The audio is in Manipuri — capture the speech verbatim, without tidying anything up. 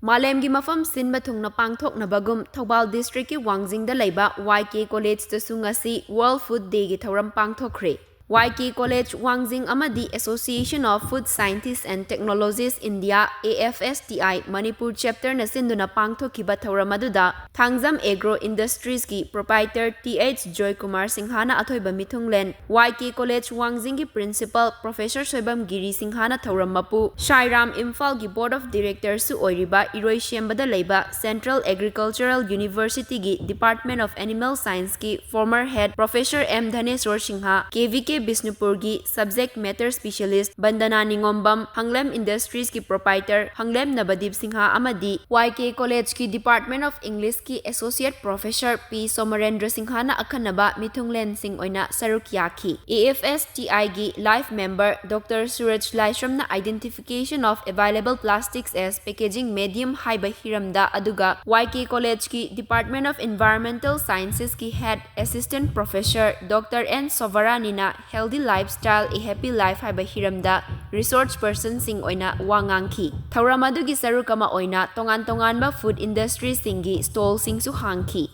ꯃꯥꯂꯦꯝꯒꯤ ꯃꯐꯝ ꯁꯤꯟꯕ ꯊꯨꯡꯅ ꯄꯥꯡꯊꯣꯛꯅꯕꯒꯨꯝ ꯊꯧꯕꯥꯜ district ꯀꯤ ꯋꯥꯡꯖꯤꯡꯗ ꯂꯩꯕ ꯋꯥꯏ ꯀꯦ ꯀꯣꯂꯦꯖꯇꯁꯨ ꯉꯁꯤ World Food Day ꯒꯤ ꯊꯧꯔꯝ ꯄꯥꯡꯊꯣꯛꯈ꯭ꯔꯦ꯫ ꯋꯥꯏ ꯀꯦ ꯀꯣꯂꯦꯖ ꯋꯥꯡꯖꯤꯡ ꯑꯃꯗꯤ Association of Food Scientists and Technologists India, A F S T I, Manipur chapter ꯅ ꯁꯤꯟꯗꯨꯅ ꯄꯥꯡꯊꯣꯛꯈꯤꯕ ꯊꯧꯔꯝ ꯑꯗꯨꯗ ꯊꯥꯡꯖꯝ Agro Industries ꯀꯤ proprietor ꯇꯤ ꯑꯩꯆ ꯖꯣꯏꯀꯨꯃꯥꯔ ꯁꯤꯡꯍꯥꯅ ꯑꯊꯣꯏꯕ ꯃꯤꯊꯨꯡꯂꯦꯟ, ꯋꯥꯏ ꯀꯦ ꯀꯣꯂꯦꯖ ꯋꯥꯡꯖꯤꯡꯒꯤ principal professor ꯁꯣꯏꯕꯝ ꯒꯤꯔꯤ ꯁꯤꯡꯍꯥꯅ ꯊꯧꯔꯝ ꯃꯄꯨ, ꯁꯥꯏꯔꯥꯝ ꯏꯝꯐꯥꯜꯒꯤ board of director ꯁꯨ ꯑꯣꯏꯔꯤꯕ ꯏꯔꯣꯏꯁꯦꯝꯕꯗ ꯂꯩꯕ Central Agricultural University ꯒꯤ Department of Animal Science ꯀꯤ former head professor M Dhaneshor Singh, K V K ꯕꯤꯁꯅꯨꯄꯨꯔꯒꯤ subject matter specialist Bandana Ningombam, Hanglem Industries ꯀꯤ proprietor ꯍꯪꯂꯦꯝ ꯅꯕꯗꯤꯞ ꯁꯤꯡꯍ ꯑꯃꯗꯤ ꯋꯥꯏ ꯀꯦ ꯀꯣꯂꯦꯖꯀꯤ Department of English ꯀꯤ associate professor ꯄꯤ ꯁꯣꯃꯔꯦꯟꯗ꯭ꯔ ꯁꯤꯡꯍꯅ ꯑꯈꯟꯅꯕ ꯃꯤꯊꯨꯡꯂꯦꯟꯁꯤꯡ ꯑꯣꯏꯅ ꯁꯔꯨꯛ ꯌꯥꯈꯤ꯫ A F S T I ꯒꯤ life member Doctor Suraj ꯂꯥꯏꯁ꯭ꯔꯝꯅ identification of available plastics as packaging medium ꯍꯥꯏꯕ ꯍꯤꯔꯝꯗ, ꯑꯗꯨꯒ ꯋꯥꯏ ꯀꯦ ꯀꯣꯂꯦꯖꯀꯤ Department of Environmental Sciences ꯀꯤ head assistant professor Doctor N ꯁꯣꯚꯥꯔꯥꯅꯤꯅ Healthy Lifestyle, A Happy Life ꯍꯥꯏꯕ ꯍꯤꯔꯝꯗ resource person ꯁꯤꯡ ꯑꯣꯏꯅ ꯋꯥ ꯉꯥꯡꯈꯤ꯫ ꯊꯧꯔꯝ ꯑꯗꯨꯒꯤ ꯁꯔꯨꯛ ꯑꯃ ꯑꯣꯏꯅ ꯇꯣꯉꯥꯟ ꯇꯣꯉꯥꯟꯕ food industry ꯁꯤꯡꯒꯤ stall ꯁꯤꯡꯁꯨ ꯍꯥꯡꯈꯤ꯫